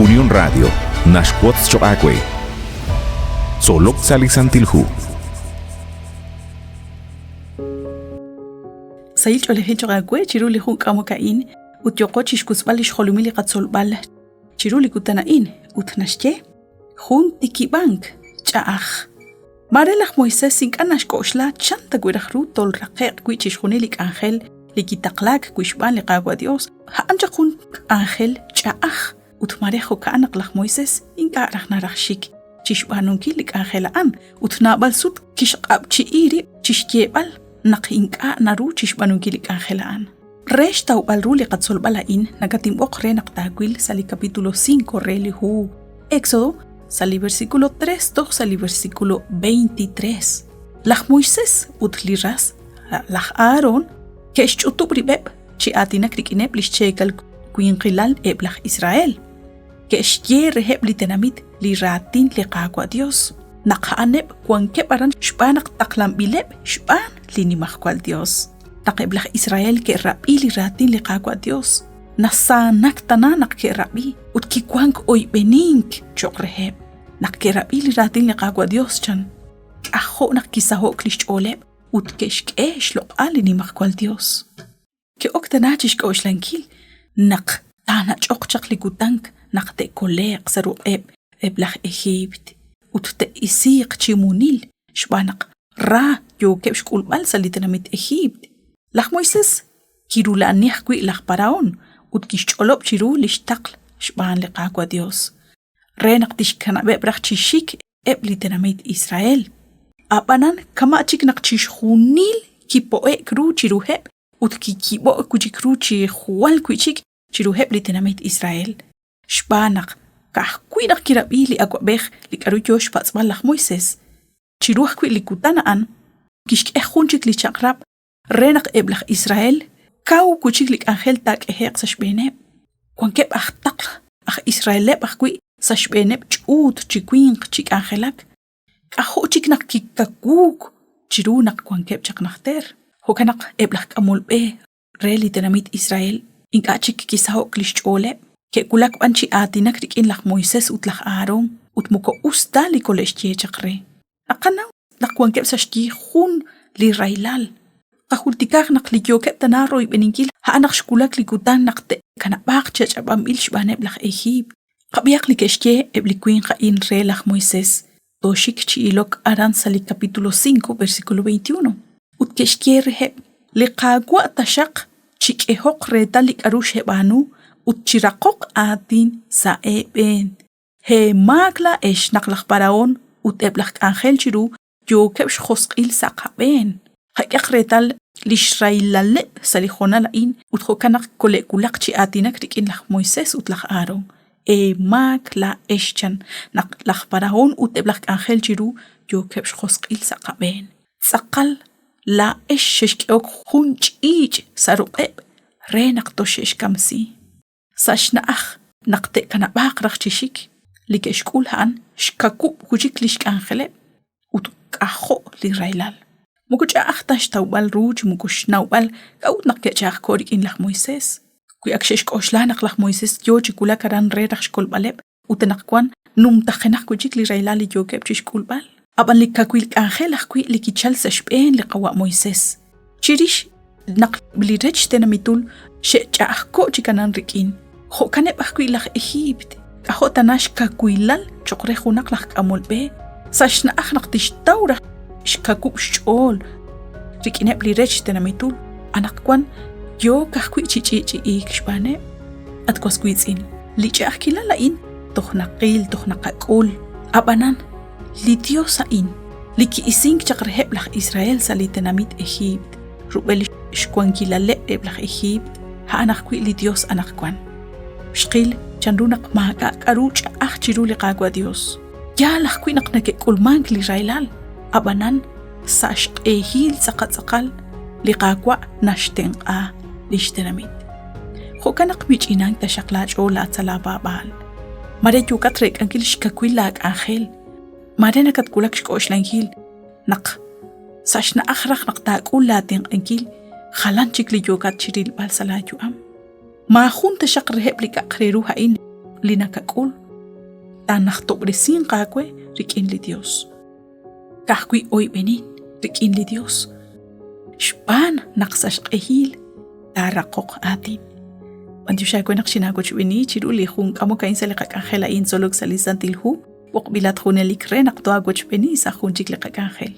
Unión Radio naxwotz choq' aawe. Tzolok sa' li Santil Hu. Sahil ch'oolejil choq' aawe chiru li jun k'amok a'in ut yooqo chixwotzb'al lix jolomil li qatzolb'al chiru li kutan a'in ut naxye jun tikib'ank ch'a'aj. Maare laj Moisés ink'a' naxk'oxla chan ta wi' raj ru tolraqe'q wi' chixjunil li k'anjel li kitaqlaak wi' xb'aan li Qaawa' Dios. A'an chaq jun k'anjel ch'a'aj ut maare jo'ka'an naq laj Moisés ink'a' raj naraj xik chi xb'aanunkil li k'anjel a'an ut naab'al sut kixq'ab'chi'i rib' chi xyeeb'al naq ink'a' naru chi xb'aanunkil li k'anjel a'an. Re xtawb'al ru li qatzolb'al a'in nakatinb'oq re naq taawil sa' li capítulo 5 re li hu Éxodo, sa' li versículo 3 toj sa' li versículo 23. Laj Moisés ut li ras, laj Aarón, ke'xch'utub' rib'eb' chi aatinak rik'ineb' li xcheekal winqilal eb' laj Israel. Ke'xye reheb' li tenamit li raatin li Qaawa' Dios, naq a'aneb' wankeb' aran xb'aan naq taqlanb'ileb' xb'aan li Nimajwal Dios. Naq eb' laj Israel ke'rab'i li raatin li Qaawa' Dios, nasaanak tana naq ke'rab'i ut kiwank oyb'enink cho'q reheb'. Naq ke'rab'i li raatin li Qaawa' Dios, chan, k'ajo' naq kisaho'k li xch'ooleb' ut ke'xk'e xloq'al li Nimajwal Dios. Ke'ok tana chi xk'oxlankil naq taanach'oq chaq li kutan naq te'kole'q sa' ruq'eb' eb' laj Ejiipt ut te'isiiq chi munil xb'aan naq ra yookeb' xk'ulb'al sa' li tenamit Ejiipt. Laj Moisés kirula'ani ajwi' laj Parahón ut kixch'olob' chiru li xtaql xb'aan li Qaawa' Yos, re naq tixkanab'eb' raj chi xik eb' li tenamit Israel. Ab'anan kama' chik naq chixjunil kipo'e'k ru chiruheb' ut kiyib'o'k wi' chik ru chi jwal wi' chik chiruheb' li tenamit Israel. Xb'aan naq ka'ajwi' naq kirab'i li awab'ej li k'aru yo xpatz'b'al laj Moisés, chiru ajwi' li kutan a'an kixk'e jun chik li chaq'rab' re naq eb' laj Israel kaw wi' chik li k'anjel taak'ehe'q sa' xb'eeneb'. Wankeb' aj taql aj Israeleb' ajwi' sa' xb'eeneb' ch'uut chi winq chi k'anjelak. K'ajo' chik naq kikawuuk chiru naq wankeb' chaq najter. Jo'kan naq eb' laj k'amol b'e re li tenamit Israel ink'a' chik kisaho'k li xch'ooleb', ke'wulak b'an chi aatinak rik'in laj Moisés ut laj Aharón, ut moko us ta li kole'xye chaq re. Naqanaw naq wankeb' sa' xyi jun li rahilal. Qajultikaq naq li yookeb' tana royb'eninkil a'an naq xwulak li kutan naq te'kanab'aaq chi ach'ab'anb'il xb'aaneb' laj Ejiipt. Qab'ihaq li ke'xye eb' li winq a'in re laj Moisés, tooxik chi ilok aran sa' li capítulo 5, versículo 21. Ut ke'xye reheb', Li Qaawa' taxaq chik'ehoq reetal li k'aru xeb'aanu ut chiraqoq aatin sa' eeb'een. Eemaak laa'ex naq laj Parahón ut eb' laj k'anjel chiru yookeb' xjosq'il sa' qab'een. Qak'ehaq reetal li xrahilaleb' sa' li honal a'in ut jo'kan naq kole'wulaq chi aatinak rik'in laj Moisés ut laj Aharón. Eemaak laa'ex chan naq laj Parahón ut eb' laj k'anjel chiru yookeb' xjosq'il sa' qab'een. Tz'aqal laa'ex xexk'ehok jun ch'iich' sa' ruq'eb' re naq toxe'xkamsi. Sa' xna'aj naq te'kanab'aaq raj chi xik, li ke'xk'ul a'an xkawub' wi' chik li xk'anjeleb' ut k'ajo' li rahilal. Moko ch'a'aj ta xtawb'al ru chi moko xnawb'al k'a'ut naq ke'ch'a'ajko'k rik'in laj Moisés. Wi ak xe'xk'oxla naq laj Moisés yo chi wulak aran re raj xkolb'aleb' ut anaqwan numtajenaq wi' chik li rahilal li yookeb' chi xk'ulb'al. Ab'an li kawil k'anjel ajwi' li kichalk sa' xb'een li qawa' Moisés, chirix naq li rech tenamitul xe'ch'a'ajko'k chi kanan rik'in, jo'kaneb' ajwi' laj Ejiipt, k'ajo' tana xkawilal cho'q re junaq laj k'amol b'e, sa' xna'aj naq tixtaw raj xkawub' xch'ool rik'ineb' li rech tenamitul, anaqwan yook ajwi' chi ch'i'ch'i'iik xb'aaneb'. At was wiitz'in, li ch'a'ajkilal a'in toj naqil, toj naqak'ul. Ab'anan, li Dios a'in, li ki'isink chaq reheb' laj Israel sa' li tenamit Ejiipt, rub'el xwankilaleb' eb' laj Ejiipt, a'an ajwi' li Dios anaqwan. Xqil chanru naq maak'a' k'aru ch'a'aj chiru li Qaawa' Dios. Yaal ajwi' naq neke'k'ulmank li rahilal, ab'anan sa' xq'ehil tz'aqal tz'aqal li Qaawa' naxtenq'a li xtenamit. Jo'kan naq mich'inank taxaq laach'ool laa'at sa' laapaab'aal. Mare yookat reek'ankil xkawil laak'anjel, mare nakatwulak xk'oxlankil naq sa' xna'aj raj naq taak'ul laatenq'ankil jalan chik li yookat chi rilb'al sa' laayu'am. Maajun taxaq reheb' li k'a'aq re ru a'in li nakak'ul taanajtob'resinq aawe rik'in li Dios. Ka'ajwi' oyb'enin rik'in li Dios, xb'aan naq sa' xq'ehil taaraqoq aatin. B'antiox aawe naq xinaawochb'eeni chiru li jun k'amok a'in sa' li qak'anjel a'in tzolok sa' li Santil Hu, b'oqb'ilat junelik re naq tohaawochb'eeni sa' jun chik li qak'anjel.